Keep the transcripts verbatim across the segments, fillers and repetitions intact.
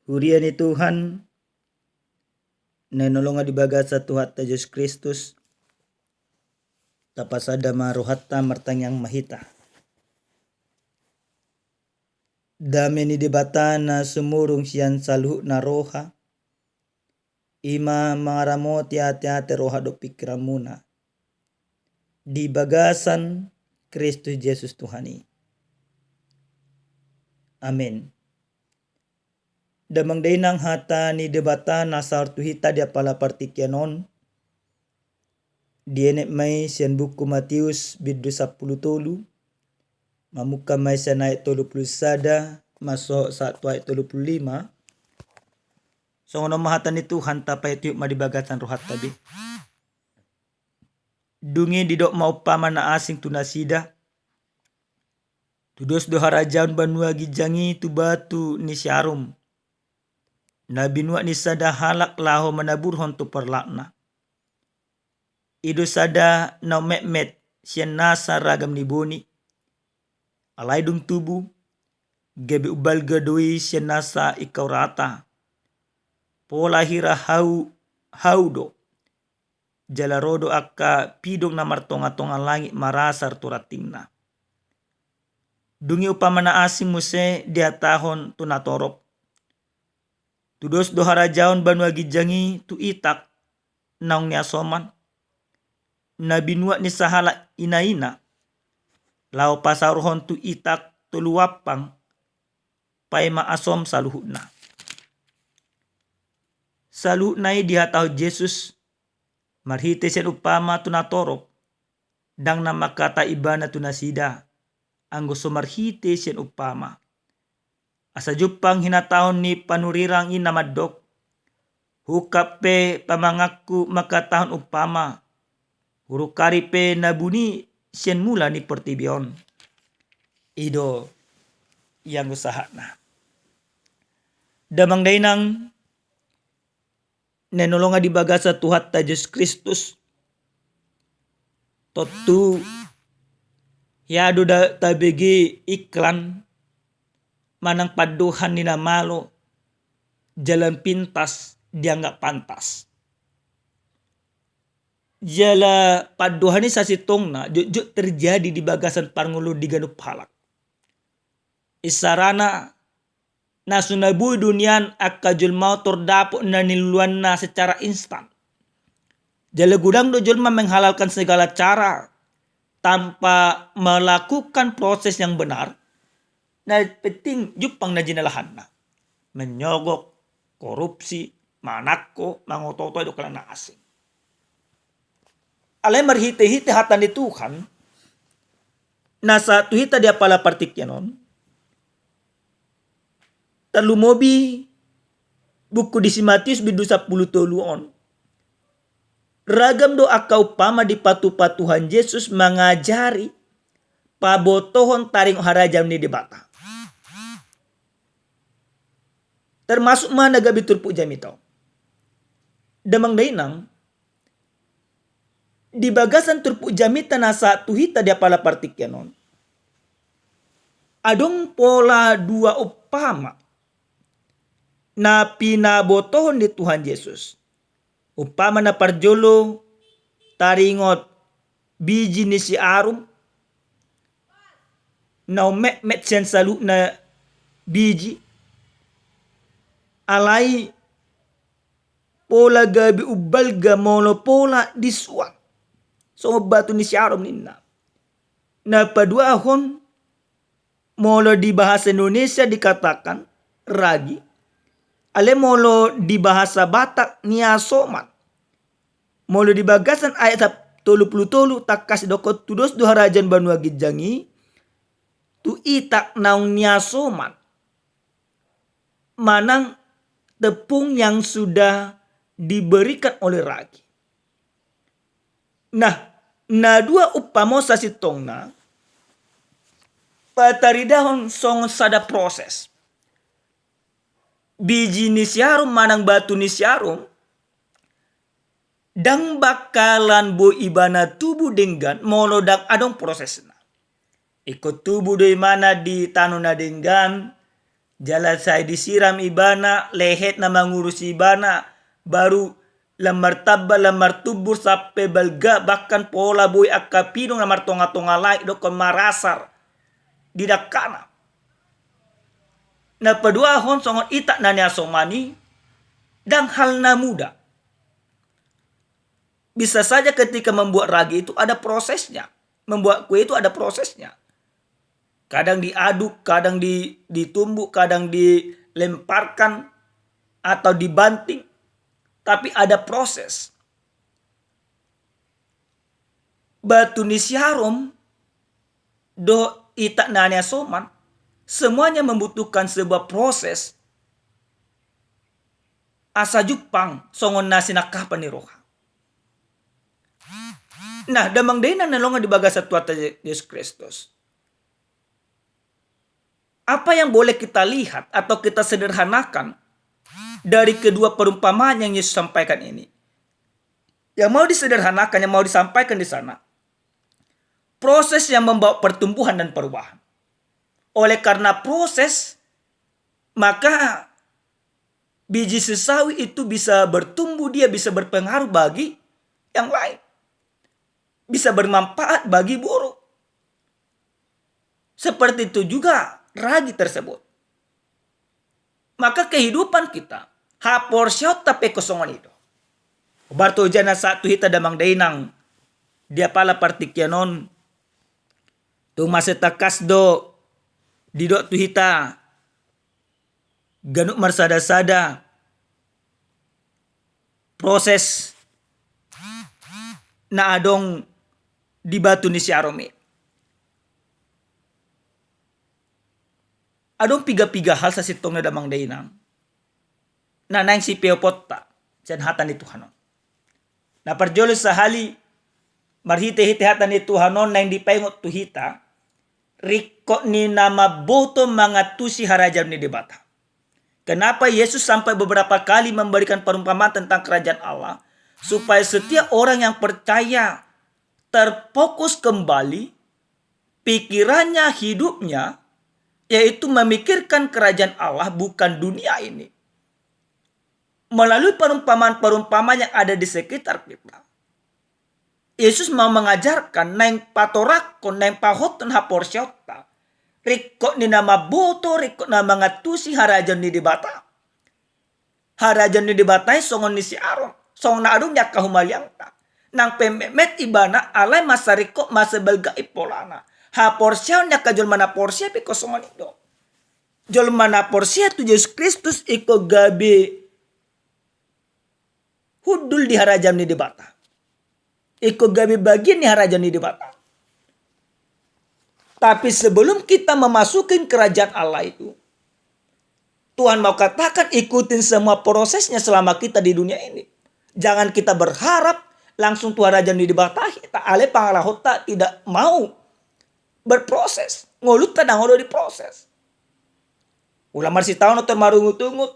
Huria ni Tuhan, na hinaholongan di bagasan Tuhanta Jesus Kristus, tapasada ma rohanta, martangiang ma hita. Dame ni Debata na sumurung sian saluhutna roha, i ma mangaramoti ateate, roha dohot pingkiranmuna di bagasan Kristus Jesus Tuhan i. Amen. Damang dainang, hata ni Debata na sahat tu hita di apala partingkian on, dienet ma i sian buku Matius bindu sampulu tolu, mamungka ma i sian ayat tolu pulu sada, masuk sahat tu ayat tolu pulu lima. Songon on ma hata ni Tuhan, tapaihutihut ma di bagasan rohanta be. Dung i didok ma umpama na asing tu nasida: Tudos do harajaon banua ginjang i tu batu ni siarum, na binuat ni sada halak laho manaburhon tu porlakna. I do sada na ummetmet sian nasa ragam ni boni. Alai dung tubu, gabe umbalga do i sian nasa ingkau rata, pola hira hau, hau do, jala ro do angka pidong na martongatonga langit marasar tu rantingna. Dung i umpama na asing muse dihatahon tu natorop: Tudos do harajaon banua ginjang i tu itak naung niasoman, na binuat ni sahalak inaina, laho pasaorhon tu itak tolu ampang, paima asom saluhutna. Saluhutna i dihatahon Jesus marhite sian umpama tu natorop, ndang na mangkatai Ibana tu nasida, anggo so marhite sian umpama. Asa jumpang hinatahon ni panurirang i na mandok: Huungkap pe pamanganku mangkatahon umpama, hurungkari pe na buni sian mula ni portibi on. I do i anggo sahatna. Damang dainang, na hinaholongan di bagasan Tuhanta Jesus Kristus, tontu hea do da tabege iklan manang pandohan ni na malo: Jalan pintas dianggap pantas. Jala pandohan i sasintongna jotjot terjadi di bagasan parngoluon di ganup halak. Isarana, na so na boi do nian angka jolma on tordapot na niluluanna secara instan. Jala godang do jolma menghalalkan segala cara tanpa melakukan proses yang benar. Na penting jumpang na jinalahanna. Menyogok, korupsi, manangko, mangotootoi dohot na asing. Alai marhitehite hata ni Tuhan na sahat tu hita di apala partingkian on, tarlumobi buku di si Matius bindu sampulu tolu on, ragam do angka umpama dipatupa Tuhan Jesus mangajari pabotohon taringot harajaon ni Debata. Termasuk ma na gabe turpuk jamita on. Damang dainang, di bagasan turpuk jamita na sahat tu hita di apala partingkian on, adong pola dua umpama na pinabotohon ni Tuhan Jesus. Umpama na parjolo taringot biji ni siarum, na ummetmet sian saluhutna biji, alai pola gabe umbalga molo pola disuan songon batu ni siarum ninna. Na paduahon, molo di bahasa Indonesia dikatakan ragi, alai molo di bahasa Batak niasoman. Molo di bagasan ayat sap-, tolu pulu tolu, tangkas didok: Tudos do harajaon banua ginjang i tu itak naung niasoman, manang tepung yang sudah diberikan oleh ragi. Nah, na dua umpama on sasintongna pataridahon songon sada proses. Biji ni siarum manang batu ni siarum ndang bangkalan boi ibana tubu denggan molo ndang adong prosesna. Ingkon tubu do ibana di tano na denggan, Jala sai disiram ibana, lehetna mangurusi ibana, baru lam martamba, lam martumbur, sampe balga, bahkan pola boi angka pidong na martonga-tonga lae, dokkon marasar di dangkana. Na paduahon, songon itak na niasoman i, ndang hal na mudah. Bisa saja ketika membuat ragi itu ada prosesnya. Membuat kue itu ada prosesnya. Kadang diaduk, kadang di-, ditumbuk, kadang dilemparkan, atau dibanting. Tapi ada proses. Batu ni siarom, dohot itak na niasoman, semuanya membutuhkan sebuah proses. Asa jumpang songon na sinangkapan ni roha. Nah, damang dainang na hinaholongan di bagasan Tuhanta Je-, Jesus Kristus. Apa yang boleh kita lihat atau kita sederhanakan dari kedua perumpamaan yang Yesus sampaikan ini? Yang mau disederhanakan, yang mau disampaikan di sana, proses yang membawa pertumbuhan dan perubahan. Oleh karena proses, maka biji sesawi itu bisa bertumbuh, dia bisa berpengaruh bagi yang lain. Bisa bermanfaat bagi burung. Seperti itu juga ragi tersebut. Maka kehidupan kita, haporseaonta pe ingkon songon i do. Hombar tu hujana sahat tu hita damang dainang, di apala partingkian on, tung mansai tangkas do didok tu hita, ganup marsada-sada proses na adong di batu ni siarom i. Adong piga-piga hal sasintongna damang dainang na naeng sipeoponta sian hata ni Tuhan on. Na parjolo sahali, marhite-hite hata ni Tuhan on naeng dipaingot tu hita, ringkot ni na mamboto mangantusi harajaon ni Debata. Kenapa Yesus sampai beberapa kali memberikan perumpamaan tentang kerajaan Allah? Supaya setiap orang yang percaya terfokus kembali pikirannya, hidupnya, yaitu memikirkan kerajaan Allah, bukan dunia ini. Melalui perumpamaan-perumpamaan yang ada di sekitar kita, Yesus mau mengajarkan, naeng patorakkon, naeng pahothon haporseaonta. Ringkot ni na mamboto, ringkot na mangantusi harajaon ni Debata. Harajaon ni Debata i songon ni siarom, songon na adong di angka humaliangta. Nang pe metmet ibana, alai mansai ringkot, mansai balga i polana. Haporseaon ni angka jolma na porsea pe ingkon songon i do. Jolma na porsea tu Jesus Kristus ingkon gabe hundul di harajaon ni Debata. Ingkon gabe bagian ni harajaon ni Debata. Tapi sebelum kita memasuki kerajaan Allah itu, Tuhan mau katakan, ikutin semua prosesnya selama kita di dunia ini. Jangan kita berharap langsung tu harajaon ni Debata hita, alai pangalahonta tidak mau berproses. Ngolunta ndang olo diproses. Ulang marsitaonon tor marungut-ungut.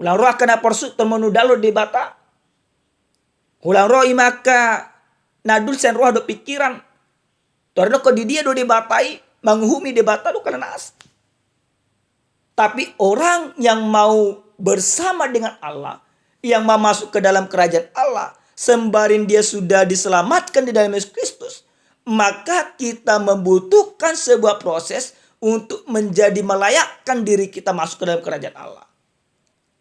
Ulang ro angka na porsuk tor manundalhon Debata. Ulang ro ima angka na dul sian roha dohot pikiran. Tor dohot di dia do Debata i, manguhumi Debata do karenas. Tapi orang yang mau bersama dengan Allah, yang mau masuk ke dalam kerajaan Allah, sembaring dia sudah diselamatkan di dalam Yesus Kristus, maka kita membutuhkan sebuah proses untuk menjadi melayakkan diri kita masuk ke dalam kerajaan Allah.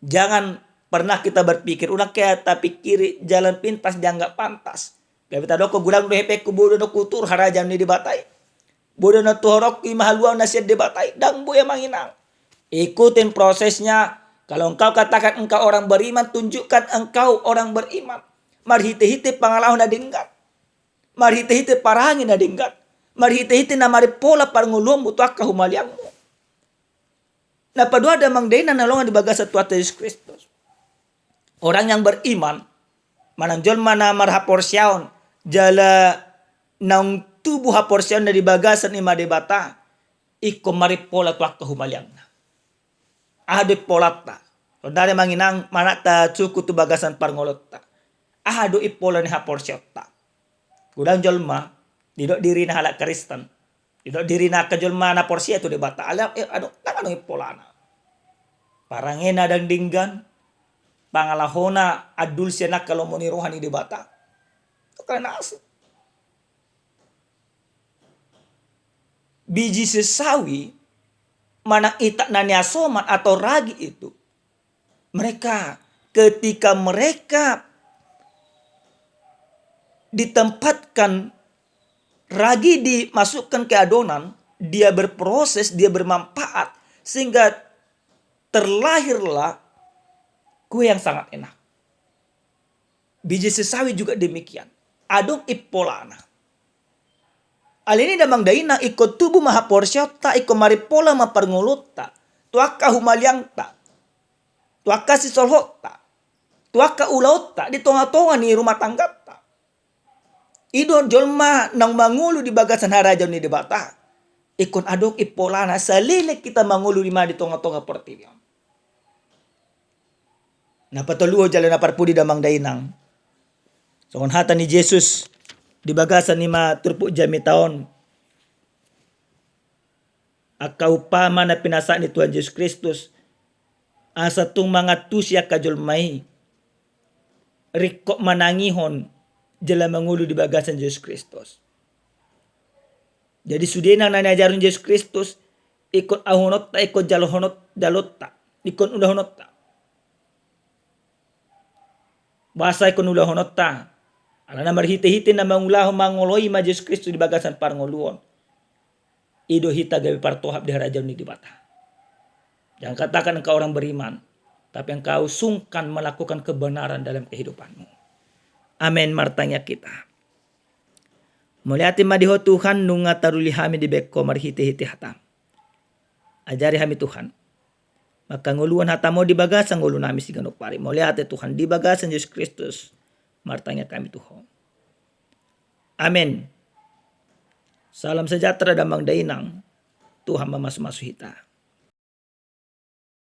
Jangan pernah kita berpikir, unang hea tapikiri jalan pintas dianggap pantas. Gabe tadokkon godang do hepengku, boi do na hutuhor harajaon ni Debata i. Boi do na tuhoronku ima haluaon na sian Debata i. Ndang boi, amang inang. Ikutin prosesnya. Kalau engkau katakan engkau orang beriman, tunjukkan engkau orang beriman. Marhite-hite pangalaho na denggan. Marhite-hite parange na denggan. Marhite-hite na marimpola parngoluonmu tu angka humaliangmu. Na paduahon damang dainang na hinaholongan di bagasan Tuhanta Jesus Kristus. Orang yang beriman, manang jolma na marhaporseaon, jala naung tubu haporseaonna di bagasan ima Debata, ingkon marimpola tu angka humaliangna. Aha do impolanta? Saudara, amang inang, manat tasuhukku tu bagasan parngoluonta. Aha do impola ni haporseaonta? Godang jolma, didok dirina halak Kristen. Didok diri na angka jolma na porsea tu Debata, ala, eh, adong, ndang adong impolana. Parangena ndang denggan, pangalahona andul sian angka lomo ni roha ni Debata. Itu kan asing. Biji sesawi manang itak na niasoman atau ragi itu, mereka, ketika mereka ditempatkan, ragi dimasukkan ke adonan, dia berproses, dia bermanfaat, sehingga terlahirlah kue yang sangat enak. Biji sesawi juga demikian. Adong impolana. Alani i damang dainang, ingkon tubu ma haporseaonta, ingkon marimpola ma parngoluonta tu angka humaliangta, tu angka sisolhotta, tu angka ulaonta di tonga-tonga ni rumah tanggata. I do jolma naung mangolu di bagasan harajaon ni Debata, ingkon adong impolana saleleng hita mangolu i ma di tonga-tonga portibi on. Na patoluhon jala na parpudi damang dainang, songon hata ni Jesus di bagasan i ma turpuk jamita on, angka umpama na pinasahat ni Tuhan Jesus Kristus, asa tung mangantusi angka jolma i, ringkot manangihon jala mangolu di bagasan Jesus Kristus. Jadi sudena na niajarhon Jesus Kristus, ingkon ahonotta, ingkon jalohonot-, jalotta, ingkon ulahononta. Boasa ingkon ulahononta? Alana marhite-hite na mangulahon, mangoloi ma Jesus Kristus di bagasan parngoluon, i do hita gabe partohap di harajaon ni Debata. Jangan katakan engkau orang beriman, tapi engkau sungkan melakukan kebenaran dalam kehidupanmu. Amen. Martangiang hita. Mauliate ma di Ho Tuhan, nunga taruli hami dibahen Ho marhite-hite hataM. Ajari hami Tuhan mangkangoluhon hataMo di bagasan ngolunami siganup ari. Mauliate Tuhan, di bagasan Jesus Kristus martangiang hami tu Ho. Amen. Salam sejahtera damang dainang. Tuhan mamasu-masu hita.